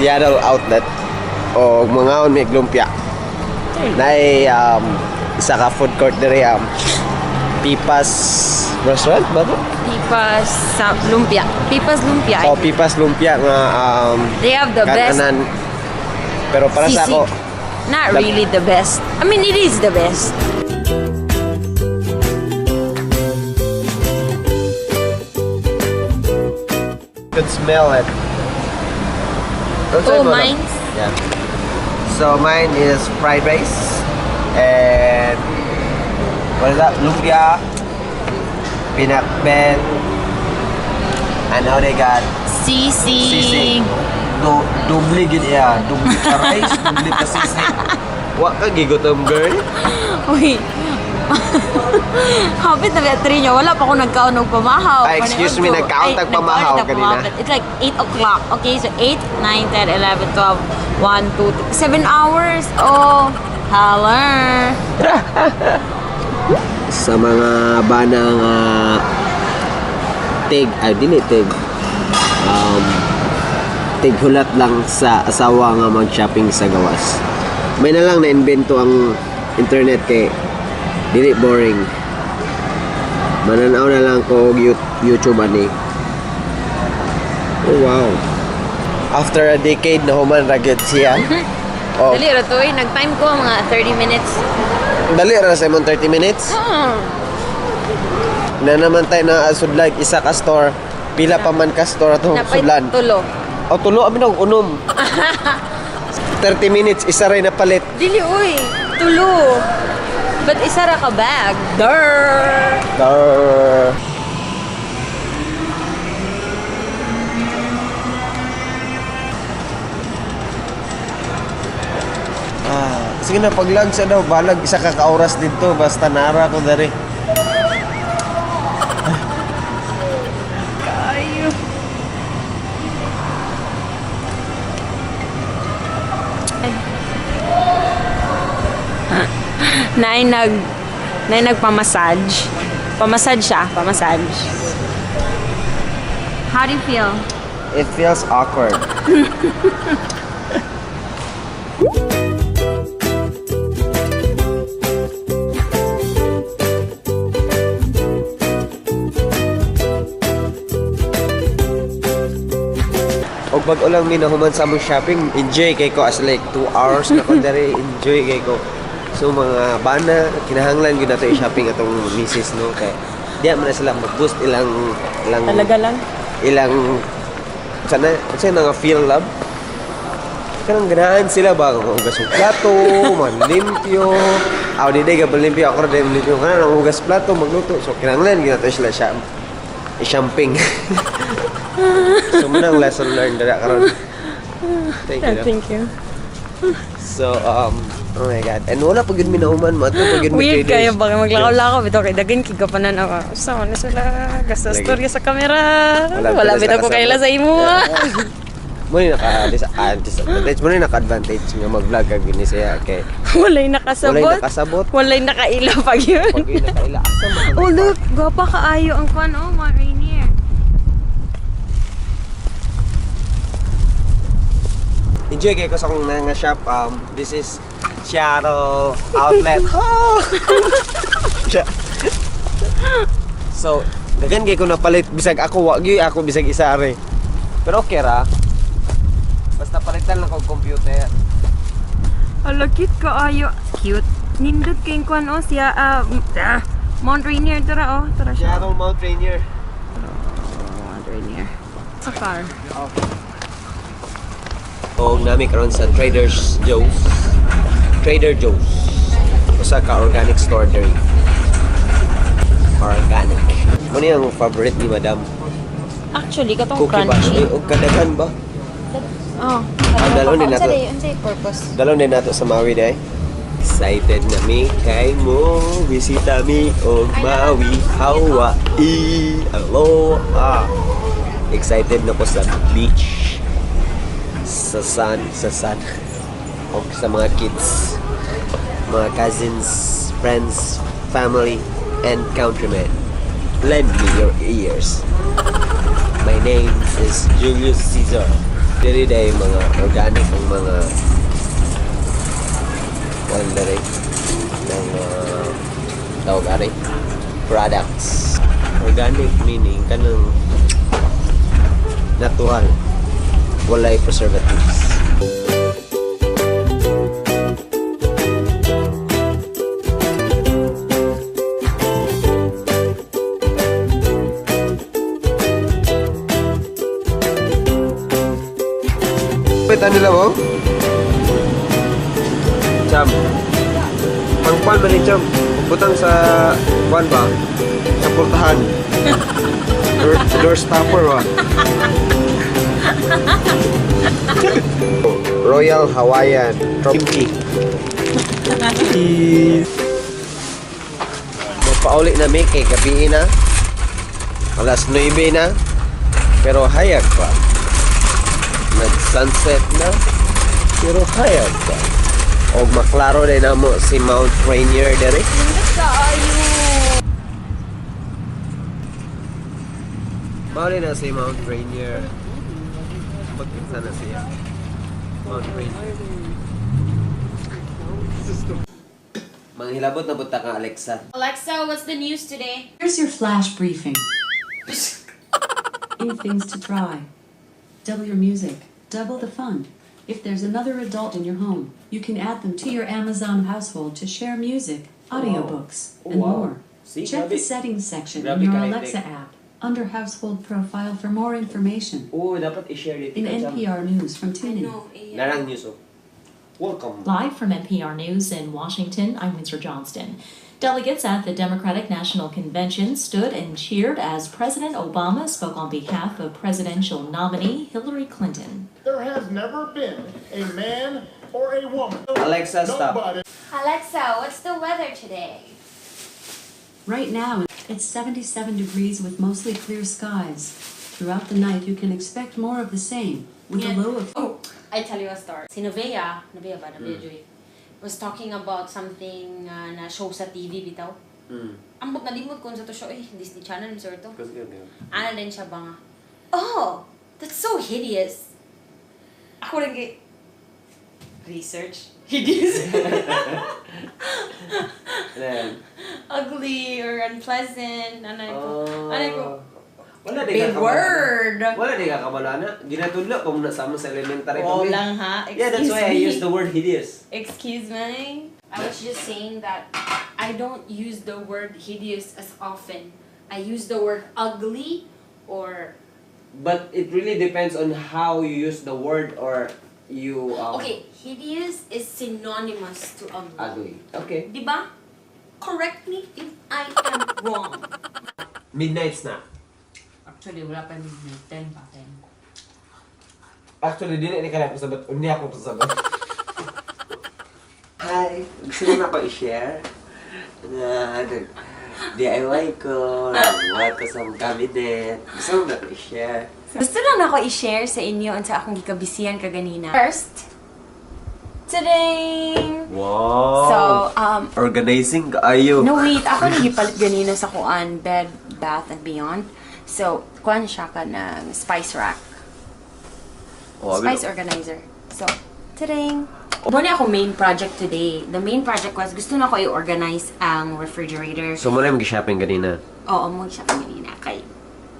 Seattle Outlet. O mangaon mi lumpia. Naay isa ka food court diri, Pipas Restaurant ba to? Pipas sa lumpia. Pipas Lumpia. Oh, Pipas Lumpia nga They have the best kananan. Pero para sa sisig. ako, Not really the best. I mean, it is the best. Could smell it. Oh, mine's? Yeah. So mine is fried rice and what is that? Lumpia, pinakbet, and now they got Sisig. Sisig. Do doble gid iya, doble ka rice, doble ka sisig. Wa ka gigutom, girl? Uy. Hapit na 3 niya. Wala pa ako nagkaon og pamahaw. Ay, excuse me, Paniod ko. nagkaon Ay, tag pamahaw nagkaon tag kanina. pamahaw. It's like 8 o'clock. Okay, so 8, 9, 10, 11, 12, 1, 2, 3, 7 hours. Oh, hello. Sa mga bana nga tig, ay dili tig, tighulat lang sa asawa nga mag-shopping sa gawas. May na lang na-invento ang internet kay dili boring. Mananaw na lang ko og YouTube ani. Oh wow. After a decade na human ra gyud siya. Oh, Dali ra to eh. Nag-time ko mga 30 minutes. Dali ra sa imong 30 minutes. Na naman tayo na sudlag isa ka store. Pila pa man ka store atong Napay sudlan. tulo. O tulo abi nang unom. 30 minutes isa ray napalit. Dili uy. Tulo. But isa ra ka bag. Durr. Darr. Ah, sige na paglag sa daw balag isa ka ka oras dito basta nara ko diri. Ayo. Naay nagpamassage. Pamassage siya, pamassage. How do you feel? It feels awkward. Og bag-o lang mi nahuman sa among shopping, enjoy kay ko as like 2 hours na ko diri, enjoy kay ko. So mga bana, kinahanglan gyud nato i-shopping atong misis, no, kay diya man na sila mag-boost ilang ilang Talaga lang? Ilang sana kasi nga feel love, kanang ganahan sila ba hugas og plato, manlimpyo. Aw, di day ka limpyo, ako ra day limpyo, kanang hugas plato, magluto. So kinahanglan gyud nato sila siya i-shopping. So mao nang lesson learned dira karon. Thank you, no? Thank you. So oh my God, and wala pa gyud mi nahuman, mo pa gyud mi Weird traders. kayo ba? Maglakaw-lakaw. Bitaw kay dagan kay gapanan ako. Sa na sila. Gasta Lagi. storya sa kamera. Wala Wala, pala bitaw sa ko kaila kasabot. sa imo. Mo ni naka disadvantage, mo ni naka advantage nga mag-vlog kag gini siya kay Walay nakasabot. Walay nakasabot. Walay nakaila pag yun. Pag yun nakaila asa man Oh, look. Gwapa kaayo ang kwan. Oh, Mount Rainier. Enjoy kay ko sa akong nga shop. This is Seattle Outlet. So, daghan kay ko napalit bisag ako wa gyud ako bisag isa are. Pero okay ra. Basta palitan lang kog computer. Hala, cute kaayo. Cute. Nindot kay kwan oh siya Mount Rainier tara oh, tara siya. Seattle Mount Rainier. Mount Rainier. Sa car. Og nami karon sa Trader's Joe's. Trader Joe's. Usa ka organic store diri. Organic. Mo ni ang favorite ni Madam. Actually, katong Cookie ba? crunchy. Eh, og kadaghan ba? Oh. Ah, dalaw din nato. Unsay purpose? Dalaw din nato sa Maui day. Excited na mi kay mo bisita mi og Maui, Hawaii. Aloha. Excited na ko sa beach. Sa sun, sa sun. Og sa mga kids, mga cousins, friends, family, and countrymen. Lend me your ears. My name is Julius Caesar. Diri day mga organic ang mga kuan diri ng tawag ari products. Organic meaning kanang natural. Walay preservatives. Wait, ano lang, oh? Cham. Pangkuan man ni Cham. Butang sa kuan ba? Sa portahan. Door stopper ba? Royal Hawaiian Kimchi. Cheese. Mapauli na mi kay gabi na. Alas 9 na. Pero hayag pa. Nag-sunset na. Pero hayag pa. Og maklaro din namo si Mount Rainier dere. Nindot kaayo. Mao na si Mount Rainier. Pagkinsa na siya. Mount Rainier. Manghilabot na buta kang Alexa. Alexa, what's the news today? Here's your flash briefing. New things to try. Double your music, double the fun. If there's another adult in your home, you can add them to your Amazon household to share music, audiobooks, and more. See, Check the grabe. Settings section Grabe in your ka high-tech. Alexa app under Household Profile for more information. Oo, dapat i-share dito. In NPR News from TuneIn. Ano, eh, Narang news oh. Welcome. Live from NPR News in Washington, I'm Windsor Johnston. Delegates at the Democratic National Convention stood and cheered as President Obama spoke on behalf of presidential nominee Hillary Clinton. There has never been a man or a woman. Alexa, stop. Nobody. Alexa, what's the weather today? Right now, it's 77 degrees with mostly clear skies. Throughout the night, you can expect more of the same, with a low of Oh, I tell you a story. Si Novea, Novea ba? Novea Joy, was talking about something na show sa TV bitaw. Ambot nalimot ko sa to show eh, Disney Channel sir to. Ana din siya ba nga? Oh, that's so hideous. Ako rin kay research. Hideous. Then, Ugly or unpleasant. Ano ko? Oh. Ano ko? Wala di Big ka word. Wala di ka kabalana. Ginatudlo ko muna sa amo sa elementary Wow kami. lang ha. Excuse Yeah, that's why I me. use the word hideous. Excuse me? I was just saying that I don't use the word hideous as often. I use the word ugly or But it really depends on how you use the word or you okay, hideous is synonymous to ugly. Ugly. Okay. Diba? Correct me if I am wrong. Midnight snack. Actually, wala pa midnight. 10 pa, 10. Actually, dili ni kaya pasabot. Hindi ako pasabot. Hi! Gusto mo na ako i-share? Na ano, DIY ko, nagawa ko sa akong cabinet. Gusto mo na ako i-share? Gusto lang ako i-share sa inyo unsa akong gikabisiyan kaganina. First, today. Wow! So, Organizing kaayo. No, wait. Ako nagipalit ganina sa kuan, Bed, Bath, and Beyond. So, kuan siya ka ng spice rack. Oh, Spice organizer. So, tadang! Muna ako main project today. The main project was gusto na ko i-organize ang refrigerator. So, muna yung shopping ganina. Oo, mo siya kanina. Kay,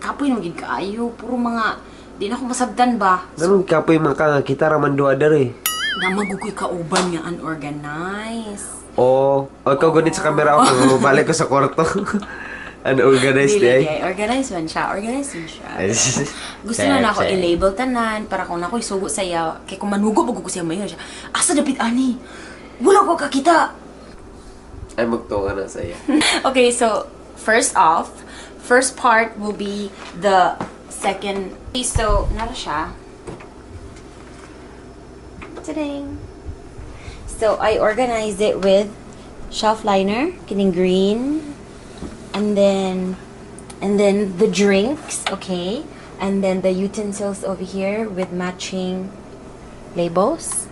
kapoy nung gid kaayo. Puro mga, di na ako masabdan ba? Ganun kapoy man ka nga, kita raman duha dere. Na magugoy kauban nga unorganized. Oo. Oh, ikaw ganit sa camera ako, balik ko sa kwarto. Unorganized Dili, eh. di ay, organized man siya. Organized man siya. Gusto na nako i-label tanan para kung nako isugo sa iya, kay kung manugo pag ko siya mayon siya. Asa dapit ani? Wala ko kakita. Ay, magtunga na sa iya. Okay, so first off, first part will be the second. So, nara siya. Tadang. So, I organized it with shelf liner, kining green, and then the drinks, okay? And then the utensils over here with matching labels.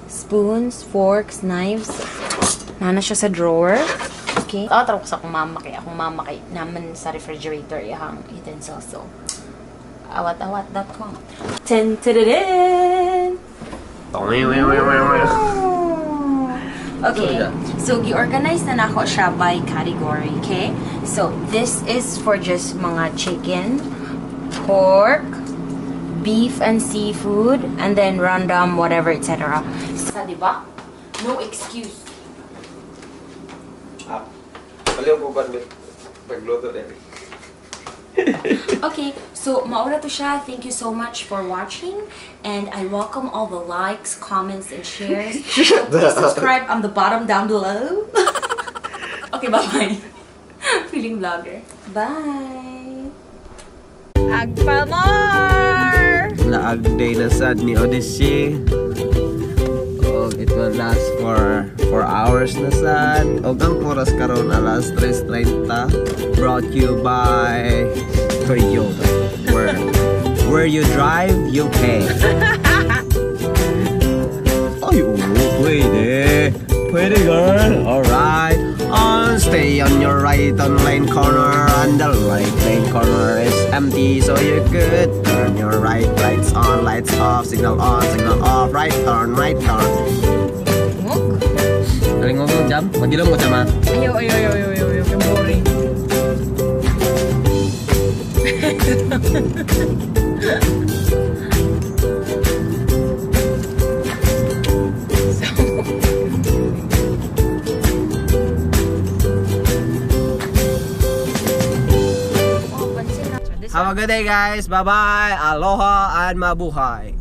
Spoons, forks, knives. Nana siya sa drawer. Okay. Tawag ko sa akong mama kay naman sa refrigerator iyang utensils. So, Awatawat.com. Ten ten. Okay, so gi-organize na nako siya by category, okay? So, this is for just mga chicken, pork, beef and seafood, and then random whatever, etc. Sa, diba? No excuse. Ah, paliw ko ba pagluto din? Okay, so mao ra to siya. Thank you so much for watching, and I welcome all the likes, comments, and shares. So please subscribe on the bottom down below. Okay, bye-bye. Feeling vlogger. Bye! Agpamar! Laag day na sad ni Odyssey. Og it will last for 4 hours na sad. Og ang oras karon alas 3:30. Brought you by Toyota. Where you drive, you pay. Ay, oo, pwede. Pwede, girl. Alright. On, stay on your right on lane corner. And the right lane corner is empty, so you could turn your right lights on, lights off, signal on, signal off, right turn, right turn. Alingog mo, Jam? Magilom mo, Jam, ha? Ayaw, ayaw, ayaw, ayaw, ayaw, ayaw. Ang boring. Have a good day, guys. Bye-bye. Aloha and mabuhay.